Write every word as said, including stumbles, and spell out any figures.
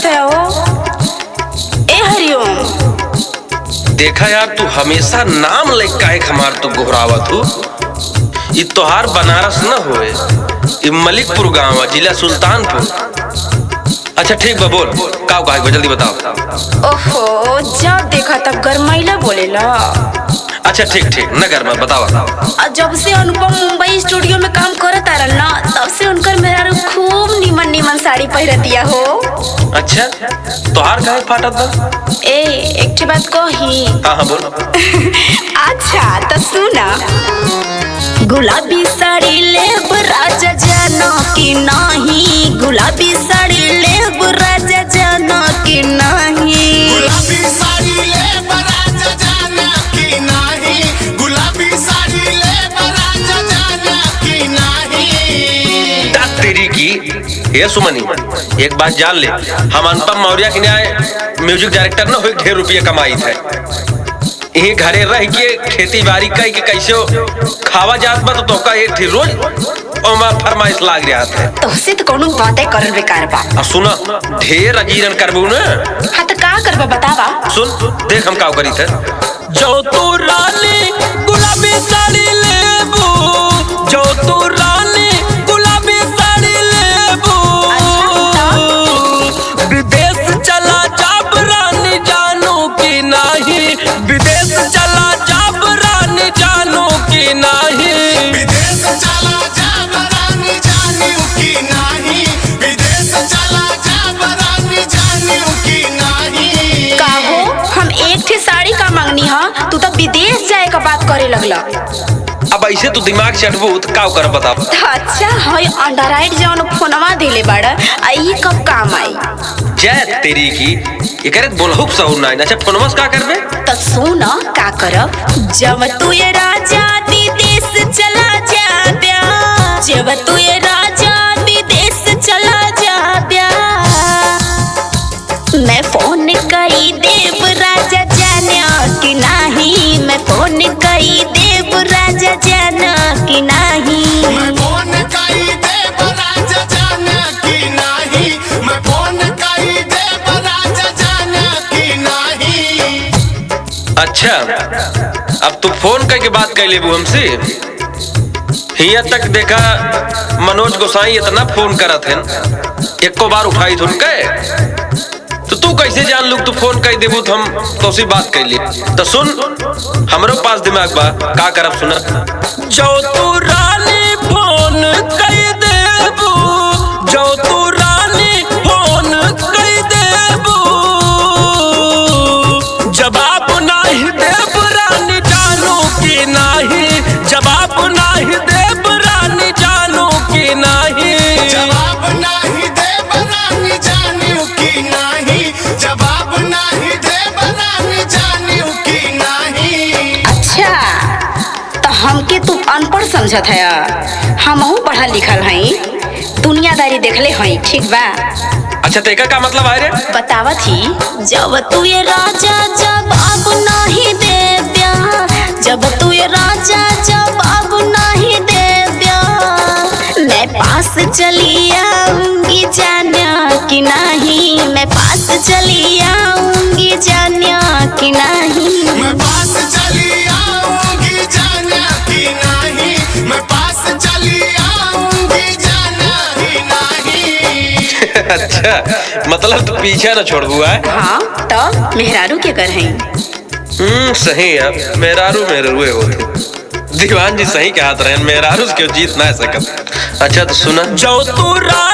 हो? ए हरिओम। देखा यार, तू हमेशा नाम लेके काहे हमार तू गोहरावत हो? ई तोहार बनारस न होए, ई मलिकपुर गाँव है, जिला सुल्तानपुर। अच्छा ठीक बा, बोल, का कहे के बा, जल्दी बताओ। ओहो, जब देखा तब गरमाइला बोलेला। अच्छा ठीक ठीक, न गरमा, बतावा। आ जब से अनुपम मुंबई स्टूडियो में काम करत आरन ना, तब से उनकर मेहरारू खूब निमन निमन साड़ी पहिरतिया हो। अच्छा, तोहार काहे फाटत बा? ए, एक ठे बात कही। हाँ हाँ, बोल। अच्छा, त सुना। गुलाबी साड़ी लेब राजा जानो कि नाही, गुलाबी साड़ी लेब राजा जानो कि नाही। गुलाबी साड़ी लेब राजा जानो कि नाही, गुलाबी साड़ी लेब राजा जानो कि नाही। ता तेरी की, हे सुमनी, एक बात जान ले, हम अनुपम मौर्य के न्याय म्यूजिक डायरेक्टर न होई, ढेर रुपया कमाई थे। यही घरे रह के खेती बाड़ी कई के कैसे खावा जात बा, तो तोका एक ठे रोज ओमा फरमाइश लाग रहा है। तोहसे तो कोनो बातें करल बेकार बा। आ सुना, ढेर अजीरन करबू न। हाँ तो का करबा बतावा? सुन, देख हम का करी थे। जो तू रानी गुलाबी साड़ी लेबू, जो तू रानी गुलाबी साड़ी लेबू। अच्छा, तो? विदेश चला जाब रानी जानू कि नाही, विदेश चला जाब रानी जानू कि नाही। विदेश चला जाब रानी जानू कि नाही, विदेश चला जाब रानी जानू कि नाही। काहो, हम एक ठे साड़ी का मंगनी ह, तू तो विदेश जाए का बात करे लगला। अब ऐसे तू दिमाग चटबू त का करब बताओ? अच्छा, हई अंडरराइट जौन फोनवा देले बाड़ा, आ ई कब काम आई? जय तेरी की, एकरे त बोलहुक सहूर नाई। अच्छा, फोनवा से का करबे? त सुन, का करब? जब तू ये राजा विदेश चला जाब्या, जब तू ये राजा विदेश चला जाब्या, मैं फोन कई देब राजा जान्या कि नाही, मैं फोन कई देब राजा जान्या कि नाही। मैं फोन कई देब राजा जान्या कि नाही, मैं फोन कई देब राजा जान्या कि नाही। अच्छा, अब तू फोन कई के बात कई लेबू हमसे? हियां तक देखा, मनोज गोसाई इतना फोन करत हन, एको बार उठाई थुन के। तो तू कैसे जान लू, तू फोन कई देबू तो हम तोसी बात कई ली। तो सुन, हमरो पास दिमाग बा, का करब सुना। जो तू रानी फोन कई देबू, जो तू रानी फोन कई देबू, जवाब नाही देब रानी जानू कि नाही, जवाब नाही देब रानी जानू कि नाही। जवाब नाही देब रानी जानू कि नाही, जवाब नाही देब रानी जानू कि नाही। अच्छा, त हमके तू अनपढ़ समझत है? हमहू पढ़ल लिखल हई, दुनियादारी देखले हई, ठीक बा? अच्छा, त एकर का मतलब है रे? बतावत ही, जब तू ये राजा जवाब नाही देब्या, जब तू ये राजा जवाब नाही देब्या, मैं पास चली आऊंगी जान्या कि नाही, मैं पास चली आऊंगी जान्या कि नाही। मैं पास चली आऊंगी जान्या कि नाही, मैं पास चली आऊंगी जान्या कि नाही। अच्छा, मतलब तू पीछा न छोड़बू, आय? हाँ, तो मेहरारू के कर हैं? हम्म, सही है, मेहरारू मेहरारूए होत है। दीवान जी सही कहत रहन, मेहरारू से केहू जीत ना सकत। अच्छा, तो सुना। जो तू रा-